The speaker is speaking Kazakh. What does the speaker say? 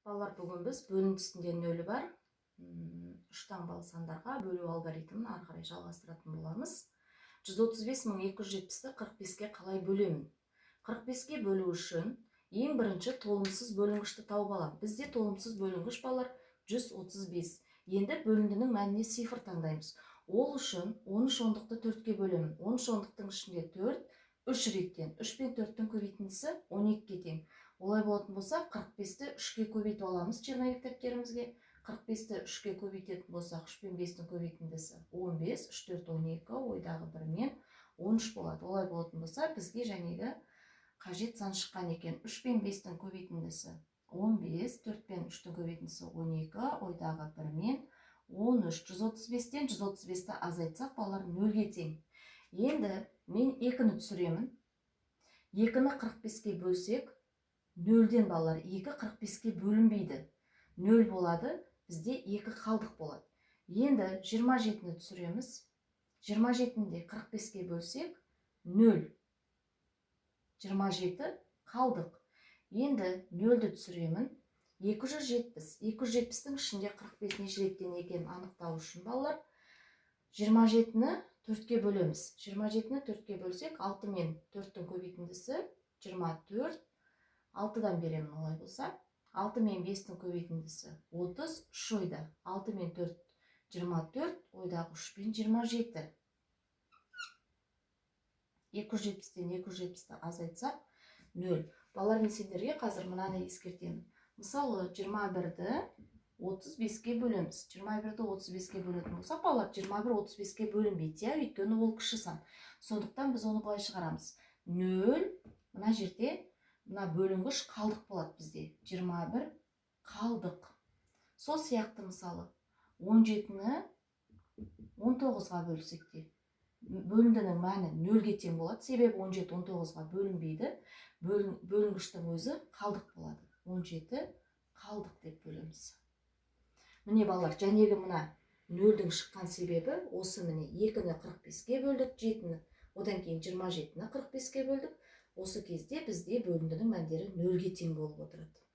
Балалар, бүгін біз бөліндісінде нөлі бар үш таңбалы сандарға бөлу алгоритмін ары қарай жалғастыратын боламыз. 135 270-ті 45-ке қалай бөлемін? 45-ке бөлу үшін ең бірінші толымсыз бөлінгішті тауып аламын. Бізде толымсыз бөлінгіш, балалар, 135. Енді бөліндінің мәніне цифр таңдаймыз. Ол үшін 13 ондықты төртке бөлемін. 13 ондықтың ішінде 4 үш реттен, 3 пен 4-тің көбейтіндісі 12-ге тең. Олай болатын болса, 45-ті 3-ке көбейтіп аламыз черновик дәптерімізге. 45-ті 3-ке көбейтетін болсақ, 3 пен 5-тің көбейтіндісі 15, 3, 4, 12, ойдағы 1 мен 13 болады. Олай болатын болса, бізге жәнегі қажет сан шыққан екен. 3 пен 5-тің көбейтіндісі 15, 4 пен 3-тің көбейтіндісі 12, ойдағы 1 мен 13. 135-тен 135-ті азайтсақ, балалар, нөлге тең. Енді мен екіні түсіремін. Екіні 45-ке бөлсек, нөлден, балалар, 2 45-ке бөлінбейді, нөл болады, бізде екі қалдық болады. Енді 27-ні түсіреміз. 27-ні де 45-ке бөлсек, 0, 27 қалдық. Енді нөлді түсіремін. 270. 270-тің ішінде 45 неше реттен екенін анықтау үшін, балалар, 27-ні төртке бөлеміз. 27-ні төртке бөлсек, 6 мен 4-тің көбейтіндісі 24, 6-дан беремін. Олай болса, 6 мен 5-тің көбейтіндісі 30, 3 ойда. 6 мен 4, 24, ойдағы 3 пен 27. 270-тен 270-ті азайтсақ, 0. Балалар, мен сендерге қазір мынаны ескертемін. Мысалы, 21-ді 35-ке бөлеміз. 21-ді 35-ке бөлетін болсақ, балалар, 21 35-ке бөлінбейді, иә, өйткені ол кіші сан. Сондықтан біз оны былай шығарамыз: 0, мына жерде мына бөлінгіш қалдық болады, бізде 21 қалдық. Сол сияқты, мысалы, 17-ні 19-ға бөлсек те, бөліндінің мәні нөлге тең болады, себебі 17 19-ға бөлінбейді, бөлінгіштің өзі қалдық болады, 17 қалдық деп бөлеміз. Міне, балалар, жәнегі мына нөлдің шыққан себебі осы. Міне, екіні 45-ке бөлдік, жетіні, одан кейін 27-ні 45-ке бөлдік. Осы кезде бізде бөліндінің мәндері нөлге тең болып отырады.